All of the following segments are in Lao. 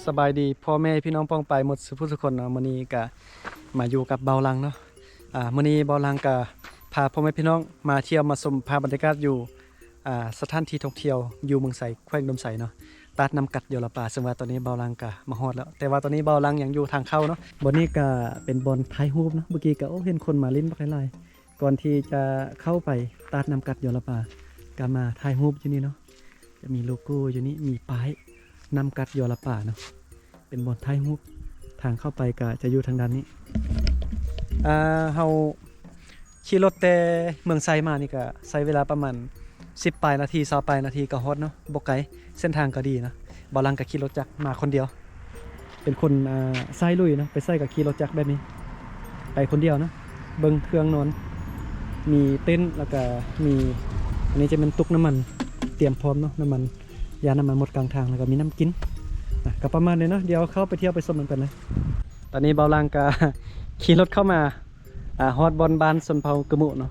ສະບາຍດີພໍ່ແມ່ພີ່ນ້ອງປ້ອງປາຍໝົດສູ່ຜູ້ສູ່ຄົນເນາະ. ມື້ນີ້ກະມາຢູ່ກັບເບົາຫຼັງເນາະ. ອາ ມື້ນີ້ເບົາຫຼັງກະພາພໍ່ແມ່ພີ່ນ້ອງມາທ່ຽວມາຊົມພາບບັນຍາກາດຢູ່ ອາ ສະຖານທີ່ທ່ອງທ່ຽວຢູ່ເມືອງໄຊ ແຂວງອຸດົມໄຊເນາະ, ຕາດນ້ຳກັດຢໍລະປາ. ເຊິ່ງວ່າຕອນນີ້ເບົາຫຼັງກະມາຮອດແລ້ວ, ແຕ່ວ່າຕອນນີ້ເບົາຫຼັງຍັງຢູ່ທາງເຂົ້າເນາະ. ບ່ອນນີ້ກະເປັນບ່ອນຖ່າຍຮູບເນາະ. ເມື່ອກີ້ກະ ໂອ້ ເຫັນຄົນມາຫຼິ້ນບັກຫຼາຍໆ. ກ່ອນທີ່ຈະເຂົ້າໄປຕາດນ້ຳກັດຢໍລະປາ ກະມາຖ່າຍຮູບຢູ່ນີ້ເນາະ. ຈະມີໂລໂກ້ຢູ່ນີ້ ມີປ້າຍນ້ຳກັດຢໍລະປາເນາະ, ເປັນບ່ອນຖ່າຍຮູບ. ທາງເຂົ້າໄປກະຈະຢູ່ທາງດ້ານນີ້. ອາ ເຮົາຂີ່ລົດແຕ່ເມືອງໄຊມານີ້ກະໃຊ້ເວລາປະມານສິບປາຍນາທີ ຊາວປາຍນາທີກະຮອດເນາະ, ບໍ່ໄກ, ເສັ້ນທາງກະດີເນາະ. ເບົາຫຼັງກະຂີ່ລົດຈັກມາຄົນດຽວ. ເປັນຄົນ ອາ ສາຍລຸຍເນາະ, ໄປໃສກະຂີ່ລົດຈັກແບບນີ້ ໄປຄົນດຽວເນາະ. ເບິ່ງເຄື່ອງນອນ ມີເຕັນ ແລ້ວກະມີ ອັນນີ້ຈະແມ່ນຕຸກນ້ຳມັນ ຕຽມພ້ອມເນາະ, ນ້ຳມັນ ຢ້ານນ້ຳມັນໝົດກາງທາງ. ແລ້ວກະມີນ້ຳກິນ. ອາ ກະປະມານນີ້ເນາະ, ດຽວເຂົ້າໄປທ່ຽວໄປຊົມນຳກັນເລີຍ. ຕອນນີ້ເບົາຫຼັງກະຂີ່ລົດເຂົ້າມາ ອາ ຮອດບ່ອນບ້ານຊົນເຜົ່າກຶມມຸເນາະ.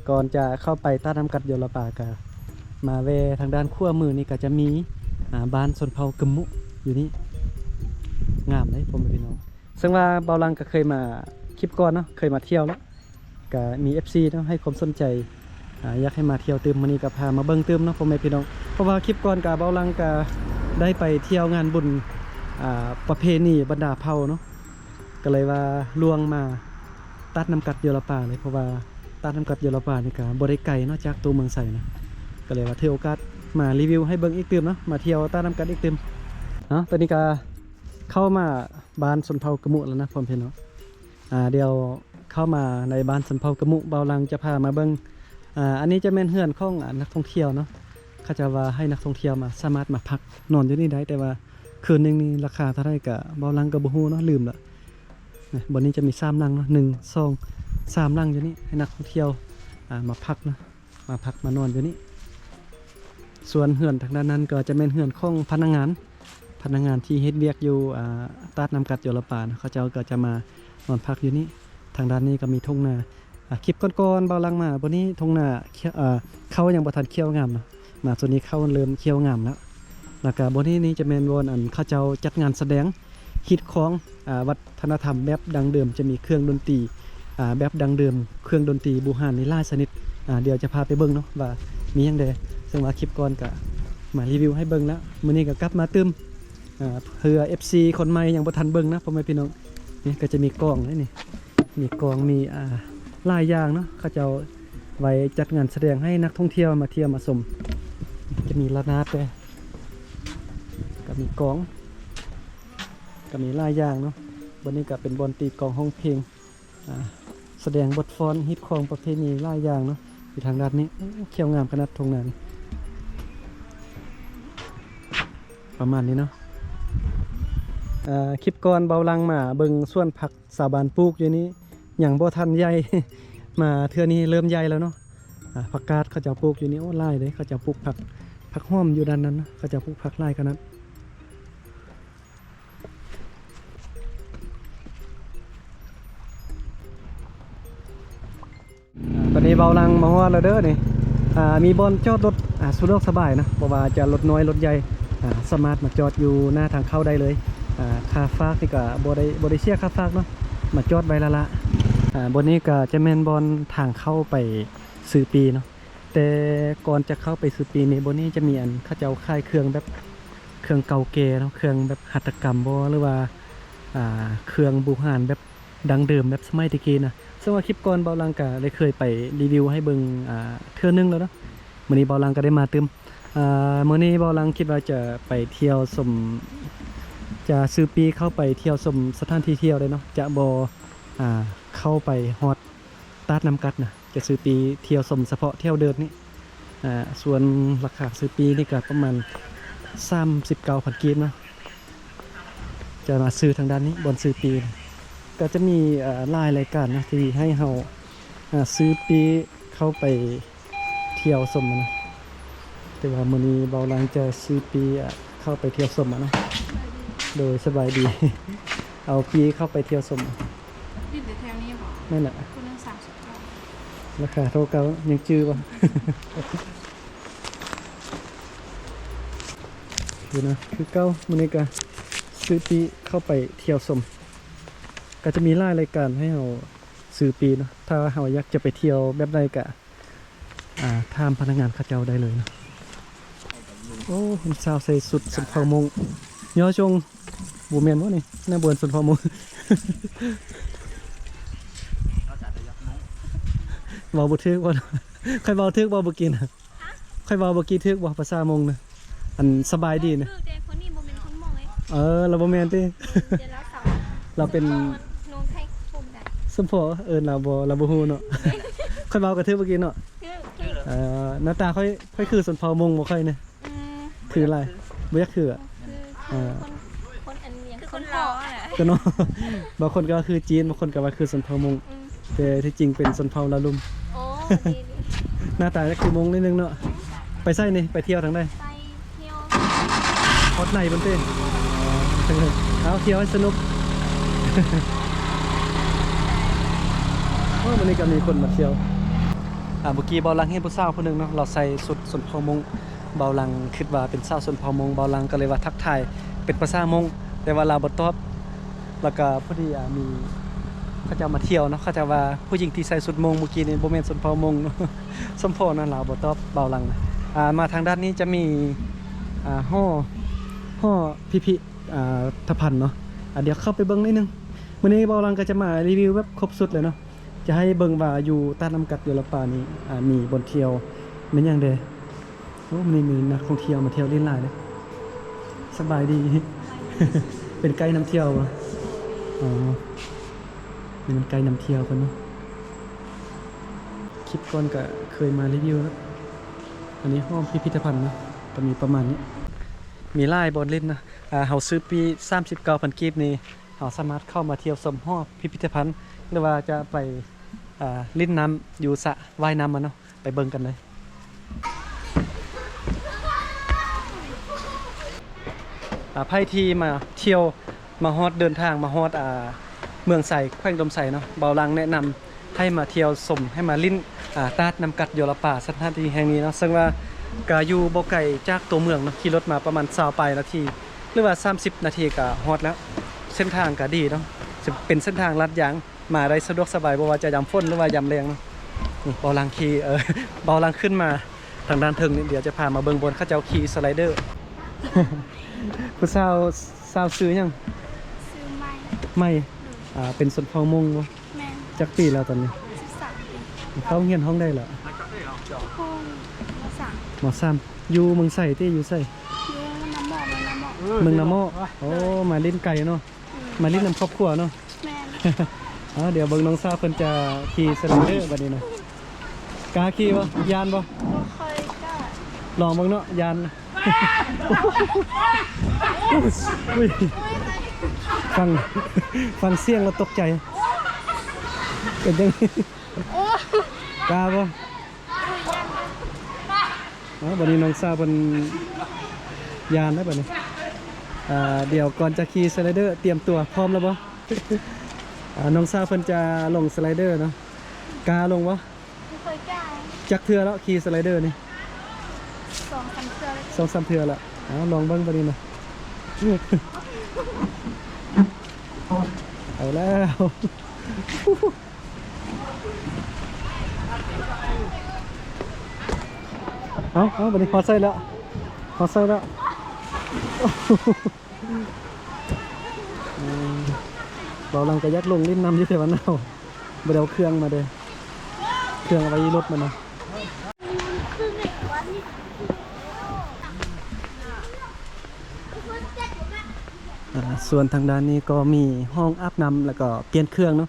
ກ່ອນຈະເຂົ້າໄປຕາດນ້ຳກັດຢໍລະປາ ກະມາແວ່ທາງດ້ານຂວາມືນີ້ ກະຈະມີ ອາ ບ້ານຊົນເຜົ່າກຶມມຸຢູ່ນີ້. ງາມເດ້ພໍ່ແມ່ພີ່ນ້ອງ. ເຊິ່ງວ່າເບົາຫຼັງກະເຄີຍມາ ຄລິບກ່ອນເນາະ ເຄີຍມາທ່ຽວແລ້ວ, ກະມີເອັຟຊີເນາະໃຫ້ຄວາມສົນໃຈ ອາ ຢາກໃຫ້ມາທ່ຽວຕື່ມ. ມື້ນີ້ກະພາມາເບິ່ງຕື່ມເນາະພໍ່ແມ່ພີ່ນ້ອງ. ເພາະວ່າຄລິບກ່ອນກະເບົາຫຼັງກະໄດ້ໄປທ່ຽວງານບຸນ ອາ ປະເພນີບັນດາເຜົ່າເນາະ, ກະເລີຍວ່າລ່ວງມາ ຕາດນ້ຳກັດຢໍລະປາເລີຍ. ເພາະວ່າຕາດນ້ຳກັດຢໍລະປານີ້ກະບໍ່ໄດ້ໄກເນາະ ຈາກຕົວເມືອງໄຊນະ, ກະເລີຍວ່າຖືໂອກາດມາຣີວິວໃຫ້ເບິ່ງອີກຕື່ມເນາະ, ມາທ່ຽວຕາດນ້ຳກັດອີກຕື່ມເນາະ. ຕອນນີ້ກະເຂົ້າມາບ້ານຊົນເຜົ່າກຶມມຸແລ້ວນະ ພໍ່ແມ່ພີ່ນ້ອງ. ອາ ດຽວເຂົ້າມາໃນບ້ານຊົນເຜົ່າກຶມມຸ ເບົາຫຼັງຈະພາມາເບິ່ງ. ອາ ອັນນີ້ຈະແມ່ນເຮືອນຂອງ ອາ ນັກທ່ອງທ່ຽວເນາະ, ເຂົາເຈົ້າວ່າໃຫ້ນັກທ່ອງທ່ຽວມາ ສາມາດມາພັກນອນຢູ່ນີ້ໄດ້, ແຕ່ວ່າຄືນໜຶ່ງນີ້ລາຄາເທົ່າໃດກະເບົາຫຼັງກະບໍ່ຮູ້ເນາະ, ລືມລະ. ນະ ບ່ອນນີ້ຈະມີສາມຫຼັງເນາະ, ໜຶ່ງ ສອງ ສາມຫຼັງຢູ່ນີ້ ໃຫ້ນັກທ່ອງທ່ຽວ ອາ ມາພັກເນາະ, ມາພັກມານອນຢູ່ນີ້. ສ່ວນເຮືອນທາງດ້ານນັ້ນກໍຈະແມ່ນເຮືອນຂອງພະນັກງານ, ພະນັກງານທີ່ເຮັດວຽກຢູ່ ອາ ຕາດນ້ຳກັດຢໍລະປາເນາະ, ເຂົາເຈົ້າກໍຈະມານອນພັກຢູ່ນີ້. ທາງດ້ານນີ້ກໍມີທົ່ງນາ. ອາ ຄລິບກ່ອນໆ ເບົາຫຼັງມາ ບ່ອນນີ້ທົ່ງນາ ເຂົ້າ ອາ ເຂົ້າຍັງບໍ່ທັນຂຽວງາມເນາະ, ມາໂຊນນີ້ເຂົ້າເລີ່ມຂຽວງາມແລ້ວ. ແລ້ວກະບ່ອນນີ້ນີ້ຈະແມ່ນບ່ອນ ອັນ ເຂົາເຈົ້າຈັດງານສະແດງຮີດຄອງ ອາ ວັດທະນະທຳແບບດັ້ງເດີມ, ຈະມີເຄື່ອງດົນຕີ ອາ ແບບດັ້ງເດີມ, ເຄື່ອງດົນຕີບູຮານນີ້ຫຼາຍຊະນິດ. ອາ ດຽວຈະພາໄປເບິ່ງເນາະວ່າມີຫຍັງແດ່. ເຊິ່ງວ່າຄລິບກ່ອນກະມາຣີວິວໃຫ້ເບິ່ງແລ້ວ, ມື້ນີ້ກະກັບມາຕື່ມ ອາ ເພື່ອເອັຟຊີຄົນໃໝ່ຍັງບໍ່ທັນເບິ່ງນະ ພໍ່ແມ່ພີ່ນ້ອງ. ນີ້ກໍຈະມີກອງເດ້ນີ້ ມີກອງ ມີ ອາ ຫຼາຍຢ່າງເນາະ, ເຂົາເຈົ້າໄວ້ຈັດງານສະແດງໃຫ້ນັກທ່ອງທ່ຽວມາທ່ຽວມາຊົມ. ຈະມີລະນາດແດ່ ກໍມີກອງ ກໍມີຫຼາຍຢ່າງເນາະ. ບ່ອນນີ້ກໍເປັນບ່ອນຕີກອງ ຮ້ອງເພງ ອາ ສະແດງບົດຟ້ອນ ຮີດຄອງປະເພນີຫຼາຍຢ່າງເນາະ. ຢູ່ທາງດ້ານນີ້ ໂອ້ ຂຽວງາມຂະໜາດທົ່ງນານີ້. ປະມານນີ້ເນາະ. ເອີ ຄລິບກ່ອນເບົາຫຼັງມາເບິ່ງສວນຜັກຊາວບ້ານປູກຢູ່ນີ້ ຍັງບໍ່ທັນໃຫຍ່, ມາເທື່ອນີ້ເລີ່ມໃຫຍ່ແລ້ວເນາະ. ອາ ຜັກກາດເຂົາເຈົ້າປູກຢູ່ນີ້ ໂອ້ ຫຼາຍເດ້, ເຂົາເຈົ້າປູກຜັກ ຜັກຫອມຢູ່ດ້ານນັ້ນເນາະ, ເຂົາເຈົ້າປູກຜັກຫຼາຍຂະໜາດ. ອາ ຕອນນີ້ເບົາຫຼັງມາຮອດແລ້ວເດີນີ້. ອາ ມີບ່ອນຈອດລົດ ອາ ສະດວກສະບາຍເນາະ, ບໍ່ວ່າຈະລົດນ້ອຍລົດໃຫຍ່ ອາ ສາມາດມາຈອດຢູ່ໜ້າທາງເຂົ້າໄດ້ເລີຍ. ອາ ຄ່າຝາກນີ້ກະບໍ່ໄດ້ ບໍ່ໄດ້ເສຍຄ່າຝາກເນາະ, ມາຈອດໄວ້ລະລະ. ອາ ບ່ອນນີ້ກະຈະແມ່ນບ່ອນທາງເຂົ້າໄປຊື້ປີ້ເນາະ. ແຕ່ກ່ອນຈະເຂົ້າໄປຊື້ປີ້ນີ້ ບ່ອນນີ້ຈະມີ ອັນ ເຂົາເຈົ້າຂາຍເຄື່ອງແບບ ເຄື່ອງເກົ່າແກ່ເນາະ, ເຄື່ອງແບບຫັດຖະກຳບໍ ຫຼືວ່າ ອາ ເຄື່ອງບູຮານແບບດັ້ງເດີມ ແບບສະໄໝແຕ່ກີ້ນະ. ເຊິ່ງວ່າຄລິບກ່ອນເບົາຫຼັງກະໄດ້ເຄີຍໄປຣີວິວໃຫ້ເບິ່ງ ອາ ເທື່ອໜຶ່ງແລ້ວເນາະ. ມື້ນີ້ເບົາຫຼັງກະໄດ້ມາຕື່ມ. ອາ ມື້ນີ້ເບົາຫຼັງຄິດວ່າຈະໄປທ່ຽວຊົມ ຈະຊື້ປີ້ເຂົ້າໄປທ່ຽວຊົມສະຖານທີ່ທ່ຽວໄດ້ເນາະ, ຈະບໍ່ ອາ ເຂົ້າໄປຮອດຕາດນ້ຳກັດນະ. ຈະຊື້ປີ້ທ່ຽວຊົມສະເພາະແຖວເດີ່ນນີ້. ອາ ສ່ວນລາຄາຊື້ປີ້ນີ້ກະປະມານສາມສິບເກົ້າພັນກີບເນາະ, ຈະມາຊື້ທາງດ້ານນີ້ ບ່ອນຊື້ປີ້. ກະຈະມີ ອາ ຫຼາຍລາຍການເນາະ ທີ່ໃຫ້ເຮົາ ອາ ຊື້ປີ້ເຂົ້າໄປທ່ຽວຊົມນະ. ແຕ່ວ່າມື້ນີ້ເບົາຫຼັງຈະຊື້ປີ້ ອາ ເຂົ້າໄປທ່ຽວຊົມເນາະ. ໂດຍ ສະບາຍດີ. ເອົາປີ້ເຂົ້າໄປທ່ຽວຊົມ. ດິນແຖວນີ້ບໍ່? ແມ່ນລະ. ຜູ້ໜຶ່ງສາມສິບເກົ້າ. ລາຄາເທົ່າເກົ່າ ຍັງຈື່ບໍ່? ຢູ່ນະ ຄືເກົ່າ. ມື້ນີ້ກະ ຊື້ປີ້ເຂົ້າໄປທ່ຽວຊົມ ກໍຈະມີຫຼາຍລາຍການໃຫ້ເຮົາຊື້ປີ້ເນາະ. ຖ້າເຮົາຢາກຈະໄປທ່ຽວແບບໃດກໍ ອ່າ ຖາມພະນັກງານເຂົາເຈົ້າໄດ້ເລີຍເນາະ. ໂອ້ ເຫັນສາວໃສ່ຊຸດຊົນເຜົ່າມົ້ງ ຍໍຊົງ ບໍ່ແມ່ນບໍ່ນີ້? ໜ້າບໍ່ແມ່ນຊົນເຜົ່າມົ້ງ ເວົ້າບໍ່ຖືກບໍ່? ຂ້ອຍເວົ້າຖືກບໍ່ເມື່ອກີ້ນະ? ຂ້ອຍເວົ້າເມື່ອກີ້ຖືກບໍ່? ພາສາມົ້ງນະ ອັນສະບາຍດີນະ. ຖືກ ແຕ່ຄົນນີ້ບໍ່ແມ່ນຄົນມົ້ງເດ້. ເອີ ລາວບໍ່ແມ່ນຕິ? ແຕ່ລາວສາວ ລາວເປັນ ໂນນໄທກົມໄດ້ ສົມພໍ ເອີ້ນລາວບໍ່ ລາວບໍ່ຮູ້ເນາະ. ຂ້ອຍເວົ້າກໍຖືກເມື່ອກີ້ເນາະ? ຖືກ ຖືກ. ເອີ ໜ້າຕາຂ້ອຍ ຂ້ອຍຄືຊົນເຜົ່າມົ້ງບໍ່? ຂ້ອຍນີ້ ອືມ ຄືຫຼາຍ ບໍ່ຢາກຄື ຄື ເອີ ຄືຄົນ ຄົນອັນຫຍັງ ຄືຄົນຫຼໍ່ນະ ຄືເນາະ. ບາງຄົນກໍວ່າຄືຈີນ ບາງຄົນກໍວ່າຄືຊົນເຜົ່າມົ້ງ ອືມ ແຕ່ທີ່ຈິງເປັນຊົນເຜົ່າລາວລຸ່ມ. ໂອ້ ດີໆ ໜ້າຕາຈະຄືມົ້ງໜ້ອຍໜຶ່ງເນາະ. ໄປໃສນີ້? ໄປທ່ຽວທາງໃດ? ໄປທ່ຽວ ຮອດໃນພຸ້ນຕິ? ອໍ ເອົາ ທ່ຽວໃຫ້ສະໜຸກ. ໂອ້ ມື້ນີ້ກໍມີຄົນມາທ່ຽວ. ອ່າ ເມື່ອກີ້ເບົາຫຼັງເຫັນຜູ້ສາວຜູ້ໜຶ່ງເນາະ ລາວໃສ່ຊຸດຊົນເຜົ່າມົ້ງ ເບົາຫຼັງຄິດວ່າເປັນສາວຊົນເຜົ່າມົ້ງ ເບົາຫຼັງກໍເລີຍວ່າທັກທາຍເປັນພາສາມົ້ງ ແຕ່ວ່າລາວບໍ່ຕອບ. ແລ້ວກໍພໍດີ ອ່າ ມີເຂົາເຈົ້າມາທ່ຽວເນາະ ເຂົາເຈົ້າວ່າຜູ້ຍິງທີ່ໃສ່ຊຸດມົ້ງມື້ກີ້ນີ້ບໍ່ແມ່ນຊົນເຜົ່າມົ້ງເນາະ. ສົມພໍນະ ລາວບໍ່ຕອບເບົາຫຼັງ. ອ່າ ມາທາງດ້ານນີ້ຈະມີ ອ່າ ຫໍ ຫໍພິພິ ອ່າ ທະພັນເນາະ. ອ່າ ດຽວເຂົ້າໄປເບິ່ງໜ້ອຍໜຶ່ງ. ມື້ນີ້ເບົາຫຼັງກໍຈະມາຣີວິວແບບຄົບຊຸດເລີຍເນາະ ຈະໃຫ້ເບິ່ງວ່າຢູ່ຕາດນ້ຳກັດຢໍລະປານີ້ ອ່າ ມີບ່ອນທ່ຽວແມ່ນຫຍັງແດ່. ໂອ້ ມື້ນີ້ມີນັກທ່ອງທ່ຽວມາທ່ຽວຫຼິ້ນຫຼາຍເດ້. ສະບາຍດີ. ເປັນໄກນຳທ່ຽວບໍ່? ອໍ ນີ້ມັນໄກນຳທ່ຽວເພິ່ນເນາະ. ຄລິບກ່ອນກະເຄີຍມາຣີວິວແລ້ວ. ອັນນີ້ຫ້ອງພິພິທະພັນເນາະ ກະມີປະມານນີ້ ມີຫຼາຍບ່ອນຫຼິ້ນເນາະ. ອ່າ ເຮົາຊື້ປີ້ ສາມສິບເກົ້າພັນກີບນີ້ ເຮົາສາມາດເຂົ້າມາທ່ຽວຊົມຫໍພິພິທະພັນ ຫຼືວ່າຈະໄປ ອ່າ ຫຼິ້ນນ້ຳຢູ່ສະວ່າຍນ້ຳຫັ້ນເນາະ. ໄປເບິ່ງກັນເລີຍ. ອ່າ ໃຜທີ່ມາທ່ຽວ ມາຮອດ ເດີນທາງມາຮອດ ອ່າ ເມືອງໄຊ ແຂວງອຸດົມໄຊເນາະ ເບົາຫຼັງແນະນຳໃຫ້ມາທ່ຽວຊົມ ໃຫ້ມາຫຼິ້ນ ອ່າ ຕາດນ້ຳກັດຢໍລະປາ ສະຖານທີ່ແຫ່ງນີ້ເນາະ ເຊິ່ງວ່າກະຢູ່ບໍ່ໄກຈາກຕົວເມືອງເນາະ ຂີ່ລົດມາປະມານຊາວປາຍນາທີ ຫຼືວ່າສາມສິບນາທີກະຮອດແລ້ວ. ເສັ້ນທາງກະດີເນາະ ເປັນເສັ້ນທາງລາດຢາງ ມາໄດ້ສະດວກສະບາຍ ບໍ່ວ່າຈະຍາມຝົນ ຫຼືວ່າຍາມແລ້ງເນາະ. ນີ້ເບົາຫຼັງຂີ່ ເອີ ເບົາຫຼັງຂຶ້ນມາທາງດ້ານເທິງນີ້ ດຽວຈະພາມາເບິ່ງບ່ອນເຂົາເຈົ້າຂີ່ສະໄລເດີ. ຜູ້ສາວ ສາວຊື່ຫຍັງ? ຊື່ໄມ. ໄມ ໂດຍ. ອ່າ ເປັນຊົນເຜົ່າມົ້ງບໍ່? ແມ່ນ. ຈັກປີແລ້ວຕອນນີ້? ສິບສາມປີ. ເຂົ້າໂຮງຮຽນຫ້ອງໃດລະ? ຫ້ອງ ມໍສາມ. ມໍສາມ. ຢູ່ເມືອງໄຊຕິ? ຢູ່ໃສ? ຢູ່ນາເມາະ ເມືອງນາເມາະ. ເມືອງນາເມາະ. ໂອ້ ມາຫຼິ້ນໄກເນາະ. ອືມ ມາຫຼິ້ນນຳຄອບຄົວເນາະ. ແມ່ນ. ເອົາ ດຽວເບິ່ງນ້ອງສາວເພິ່ນຈະຂີ່ສະໄລເດີບັດນີ້ນະ. ກ້າຂີ່ບໍ່? ຢ້ານບໍ່? ບໍ່ຄ່ອຍກ້າ. ລອງເບິ່ງເນາະ ຢ້ານ. ອຸ້ຍ ຟັງ ຟັງສຽງແລ້ວຕົກໃຈ. ເປັນຈັ່ງໃດ? ກ້າບໍ່? ເອົາ ບັດນີ້ນ້ອງສາວເພິ່ນຢ້ານແລ້ວບັດນີ້. ອ່າ ດຽວກ່ອນຈະຂີ່ສະໄລເດີ ຕຽມຕົວ ພ້ອມແລ້ວບໍ່? ອ່າ ນ້ອງສາວເພິ່ນຈະລົງສະໄລເດີເນາະ. ກ້າລົງບໍ່? ບໍ່ເຄີຍກ້າ. ຈັກເທື່ອແລ້ວຂີ່ສະໄລເດີນີ້? ສອງສາມເທື່ອແລ້ວ. ສອງສາມເທື່ອແລ້ວ. ເອົາ ລອງເບິ່ງບັດນີ້ນະ. ເອົາແລ້ວ. ເອົາ ເອົາ ບັດນີ້ຮອດໃສແລ້ວ ຮອດໃສແລ້ວ. ອືມ ເບົາຫຼັງກໍຢາກລົງຫຼິ້ນນຳຢູ່ ແຕ່ວ່າໜາວ ບໍ່ໄດ້ເອົາເຄື່ອງມາເດ້ ເຄື່ອງເອົາໄວ້ລົດມັນນະ. ອ່າ ສ່ວນທາງດ້ານນີ້ກໍມີຫ້ອງອາບນ້ຳ ແລ້ວກໍປ່ຽນເຄື່ອງເນາະ.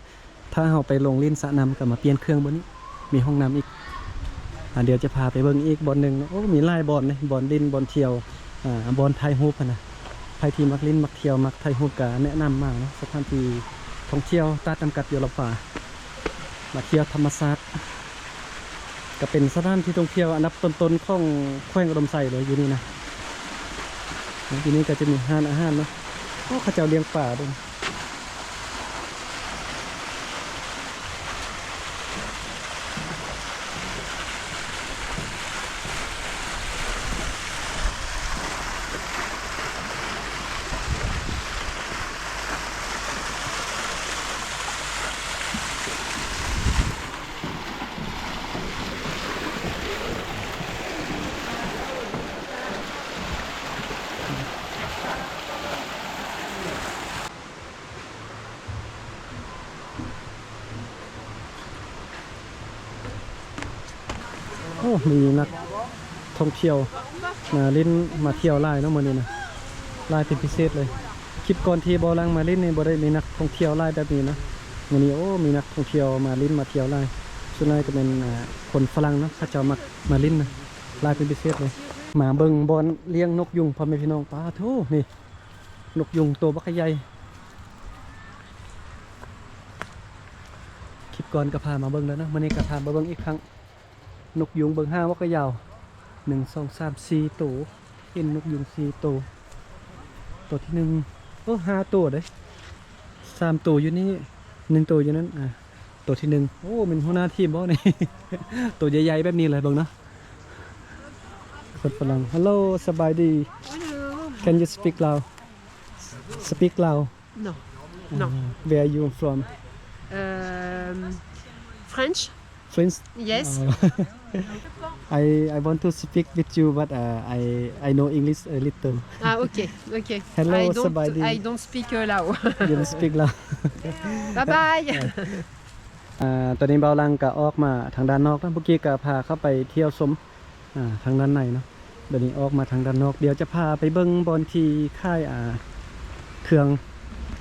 ຖ້າເຮົາໄປລົງຫຼິ້ນສະນ້ຳກໍມາປ່ຽນເຄື່ອງບ່ອນນີ້ ມີຫ້ອງນ້ຳອີກ. ອ່າ ດຽວຈະພາໄປເບິ່ງອີກບ່ອນໜຶ່ງເນາະ. ໂອ້ ມີຫຼາຍບ່ອນເດ້ ບ່ອນຫຼິ້ນ ບ່ອນທ່ຽວ ອ່າ ບ່ອນຖ່າຍຮູບຫັ້ນນະ. ໃຜທີ່ມັກຫຼິ້ນ ມັກທ່ຽວ ມັກຖ່າຍຮູບ ກໍແນະນຳມາເນາະ. ສະຖານທີ່ທ່ອງທ່ຽວຕາດນ້ຳກັດຢໍລະປາ ມາທ່ຽວທຳມະຊາດ ກໍເປັນສະຖານທີ່ທ່ອງທ່ຽວອັນດັບຕົ້ນໆຂອງແຂວງອຸດົມໄຊເລີຍ ຢູ່ນີ້ນະ. ຢູ່ນີ້ກໍຈະມີຮ້ານອາຫານເນາະ. ໂອ້ ເຂົາເຈົ້າລ້ຽງປາເດ້. ໂອ້ ມີນັກທ່ອງທ່ຽວມາຫຼິ້ນມາທ່ຽວຫຼາຍເນາະມື້ນີ້ນະ ຫຼາຍເປັນພິເສດເລີຍ. ຄລິບກ່ອນທີ່ບ່າວຫຼັງມາຫຼິ້ນນີ້ບໍ່ໄດ້ມີນັກທ່ອງທ່ຽວຫຼາຍແບບນີ້ນະ. ມື້ນີ້ ໂອ້ ມີນັກທ່ອງທ່ຽວມາຫຼິ້ນມາທ່ຽວຫຼາຍ. ສ່ວນຫຼາຍກໍແມ່ນ ອ່າ ຄົນຝຣັ່ງເນາະ ເຂົາເຈົ້າມັກມາຫຼິ້ນນະ ຫຼາຍເປັນພິເສດເລີຍ. ມາເບິ່ງບ່ອນລ້ຽງນົກຍຸງ ພໍ່ແມ່ພີ່ນ້ອງ. ປາໂທ້ ນີ້ ນົກຍຸງໂຕບັກໃຫຍ່. ຄລິບກ່ອນກໍພາມາເບິ່ງແລ້ວເນາະ ມື້ນີ້ກໍພາມາເບິ່ງອີກຄັ້ງ. ນົກຍຸງເບິ່ງຫາງວ່າກໍຍາວ ໜຶ່ງ ສອງ ສາມ ສີ່ໂຕ. ເຫັນນົກຍຸງສີ່ໂຕ ໂຕທີໜຶ່ງ ໂອ້ ຫ້າໂຕເດ້ ສາມໂຕຢູ່ນີ້ ໜຶ່ງໂຕຢູ່ນັ້ນ. ອ່າ ໂຕທີໜຶ່ງ ໂອ້ ແມ່ນຫົວໜ້າທີມບໍ່ນີ້? ໂຕໃຫຍ່ໆແບບນີ້ເລີຍ ເບິ່ງເນາະ. ຄົນຝຣັ່ງ. Hello, ສະບາຍດີ. Hello. Can you speak Lao? Speak Lao. No. No. Uh, where you from? Um, French. French? Yes. Oh. I, I want to speak with you, but, uh, I, I know English a little. Ah, okay, okay. Hello, I don't, ສະບາຍດີ. I don't speak, uh, Lao. You don't speak Lao. Bye bye. ອ່າ ຕອນນີ້ບ່າວຫຼັງກໍອອກມາທາງດ້ານນອກເນາະ ເມື່ອກີ້ກໍພາເຂົ້າໄປທ່ຽວຊົມ ອ່າ ທາງດ້ານໃນເນາະ. ດຽວນີ້ອອກມາທາງດ້ານນອກ ດຽວຈະພາໄປເບິ່ງບ່ອນທີ່ຂາຍ ອ່າ ເຄື່ອງ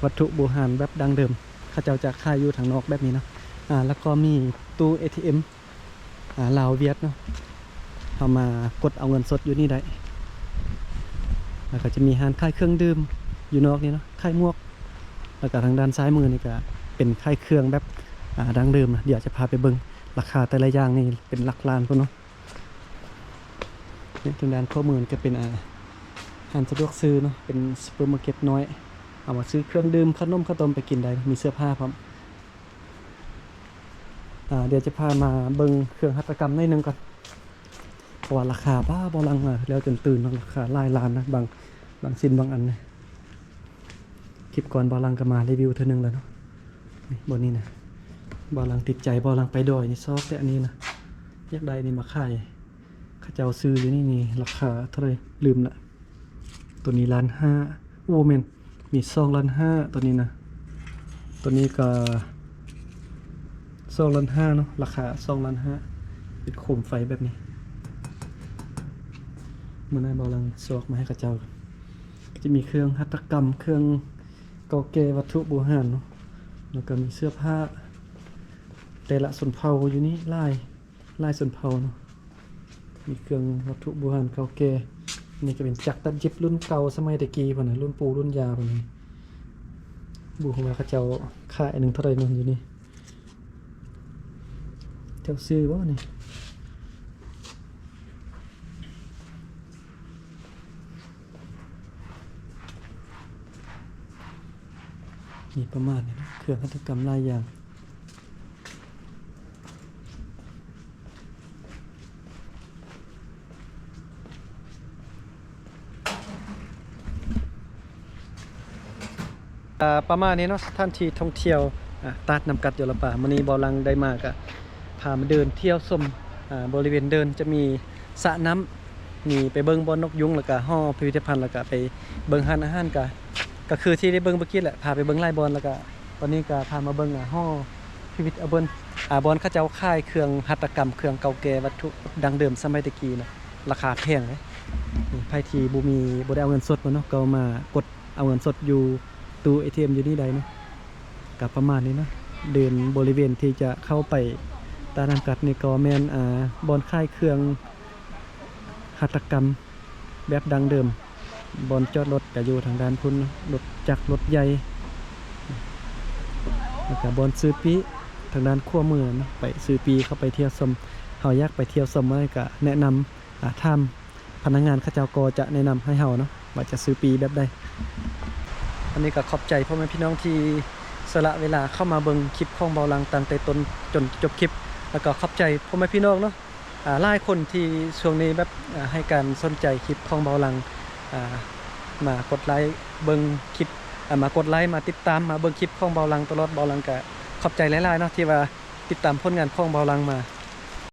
ວັດຖຸບູຮານແບບດັ້ງເດີມ ເຂົາເຈົ້າຈະຂາຍຢູ່ທາງນອກແບບນີ້ເນາະ. ອ່າ ແລ້ວກໍມີຕູ້ເອທີເອັມ ອ່າ ລາວຫວຽດເນາະ ເຮົາມາກົດເອົາເງິນສົດຢູ່ນີ້ໄດ້. ແລ້ວກໍຈະມີຮ້ານຂາຍເຄື່ອງດື່ມຢູ່ນອກນີ້ເນາະ ຂາຍໝວກ. ແລ້ວກໍທາງດ້ານຊ້າຍມືນີ້ກໍເປັນຂາຍເຄື່ອງແບບ ອ່າ ດັ້ງເດີມນະ. ດຽວຈະພາໄປເບິ່ງ ລາຄາແຕ່ລະຢ່າງນີ້ເປັນຫຼັກລ້ານພຸ້ນເນາະ. ນີ້ທາງດ້ານຂວາມືນີ້ກໍເປັນ ອ່າ ຮ້ານສະດວກຊື້ເນາະ ເປັນຊຸບເປີມາເກັດນ້ອຍ ເອົາມາຊື້ເຄື່ອງດື່ມ ຂະໜົມ ເຂົ້າຕົ້ມໄປກິນໄດ້ ມີເສື້ອຜ້າພ້ອມ. ອ່າ ດຽວຈະພາມາເບິ່ງເຄື່ອງຫັດຖະກຳໜ້ອຍໜຶ່ງກ່ອນ ເພາະວ່າລາຄາ ປ້າ ບ່າວຫຼັງມາແລ້ວຈົນຕື່ນເນາະ ລາຄາຫຼາຍລ້ານນະ ບາງ ບາງຊິ້ນບາງອັນນະ. ຄລິບກ່ອນບ່າວຫຼັງກໍມາຣີວິວເທື່ອໜຶ່ງແລ້ວເນາະ. ນີ້ ບ່ອນນີ້ນະ ບ່າວຫຼັງຕິດໃຈ ບ່າວຫຼັງໄປດອຍນີ້ ຊອກແຕ່ອັນນີ້ນະ ຢາກໄດ້ນີ້ມາຂາຍ. ເຂົາເຈົ້າຊື້ຢູ່ນີ້ນີ້ ລາຄາເທົ່າໃດລືມລະ. ໂຕນີ້ລ້ານຫ້າ ໂອ້ ແມ່ນ ມີສອງລ້ານຫ້າ ໂຕນີ້ນະ. ໂຕນີ້ກໍສອງລ້ານຫ້າເນາະ ລາຄາສອງລ້ານຫ້າ ເປັນໂຄມໄຟແບບນີ້. ມື້ໜ້າບ່າວຫຼັງຊອກມາໃຫ້ເຂົາເຈົ້າ. ກໍຈະມີເຄື່ອງຫັດຖະກຳ ເຄື່ອງເກົ່າແກ່ ວັດຖຸບູຮານເນາະ ແລ້ວກໍມີເສື້ອຜ້າແຕ່ລະຊົນເຜົ່າຢູ່ນີ້ຫຼາຍ ຫຼາຍຊົນເຜົ່າເນາະ. ມີເຄື່ອງວັດຖຸບູຮານເກົ່າແກ່. ນີ້ກໍເປັນຈັກຕັດເຢັບລຸ້ນເກົ່າສະໄໝແຕ່ກີ້ພຸ້ນນະ ລຸ້ນປູ່ລຸ້ນຍ່າພຸ້ນນະ. ບໍ່ຮູ້ວ່າເຂົາເຈົ້າຂາຍອັນໜຶ່ງເທົ່າໃດເນາະ ຢູ່ນີ້. ເຈົ້າຊື້ບໍ່ນີ້? ນີ້ປະມານນີ້ນະ ເຄື່ອງຫັດຖະກຳຫຼາຍຢ່າງ. ອ່າ ປະມານນີ້ເນາະ ສະຖານທີ່ທ່ອງທ່ຽວ ອ່າ ຕະຫຼາດນ້ຳກັດຢໍລະປາ. ມື້ນີ້ບ່າວຫຼັງໄດ້ມາກະພາມາເດີນທ່ຽວຊົມ ອ່າ ບໍລິເວນເດີ່ນ ຈະມີສະນ້ຳ ມີໄປເບິ່ງບ່ອນນົກຍຸງ ແລ້ວກະຫໍພິພິທະພັນ ແລ້ວກະໄປເບິ່ງຮ້ານອາຫານ ກະ ກະຄືທີ່ໄດ້ເບິ່ງເມື່ອກີ້ແຫຼະ ພາໄປເບິ່ງຫຼາຍບ່ອນ ແລ້ວກະຕອນນີ້ກະພາມາເບິ່ງ ອ່າ ຫໍພິພິທະພັນ ອ່າ ບ່ອນເຂົາເຈົ້າຂາຍເຄື່ອງຫັດຖະກຳ ເຄື່ອງເກົ່າແກ່ ວັດຖຸດັ້ງເດີມສະໄໝແຕ່ກີ້ນະ. ລາຄາແພງເດ້. ໃຜທີ່ບໍ່ມີ ບໍ່ໄດ້ເອົາເງິນສົດມາເນາະ ກໍມາກົດເອົາເງິນສົດຢູ່ຕູ້ເອທີເອັມຢູ່ນີ້ໄດ້ເນາະ. ກໍປະມານນີ້ເນາະ ເດີນບໍລິເວນທີ່ຈະເຂົ້າໄປຕະຫຼາດນ້ຳກັດນີ້ ກໍແມ່ນ ອ່າ ບ່ອນຂາຍເຄື່ອງຫັດຖະກຳແບບດັ້ງເດີມ. ບ່ອນຈອດລົດກໍຢູ່ທາງດ້ານພຸ້ນເນາະ ລົດຈັກລົດໃຫຍ່ ແລ້ວກໍບ່ອນຊື້ປີ້ທາງດ້ານຂວາມືເນາະ ໄປຊື້ປີ້ເຂົ້າໄປທ່ຽວຊົມ. ເຮົາຢາກໄປທ່ຽວຊົມ ກໍແນະນຳ ອ່າ ຖາມພະນັກງານ ເຂົາເຈົ້າກໍຈະແນະນຳໃຫ້ເຮົາເນາະ ວ່າຈະຊື້ປີ້ແບບໃດ. ອັນນີ້ກໍຂອບໃຈພໍ່ແມ່ພີ່ນ້ອງທີ່ສະຫຼະເວລາເຂົ້າມາເບິ່ງຄລິບຂອງບ່າວຫຼັງຕັ້ງແຕ່ຕົ້ນຈົນຈົບຄລິບ ແລ້ວກໍຂອບໃຈພໍ່ແມ່ພີ່ນ້ອງເນາະ ອ່າ ຫຼາຍຄົນທີ່ຊ່ວງນີ້ແບບ ອ່າ ໃຫ້ການສົນໃຈຄລິບຂອງບ່າວຫຼັງ ອ່າ ມາກົດໄລເບິ່ງຄລິບ ອ່າ ມາກົດໄລ ມາຕິດຕາມ ມາເບິ່ງຄລິບຂອງບ່າວຫຼັງຕະຫຼອດ. ບ່າວຫຼັງກໍຂອບໃຈຫຼາຍໆເນາະ ທີ່ວ່າ ຕິດຕາມຜົນງານຂອງບ່າວຫຼັງມາ.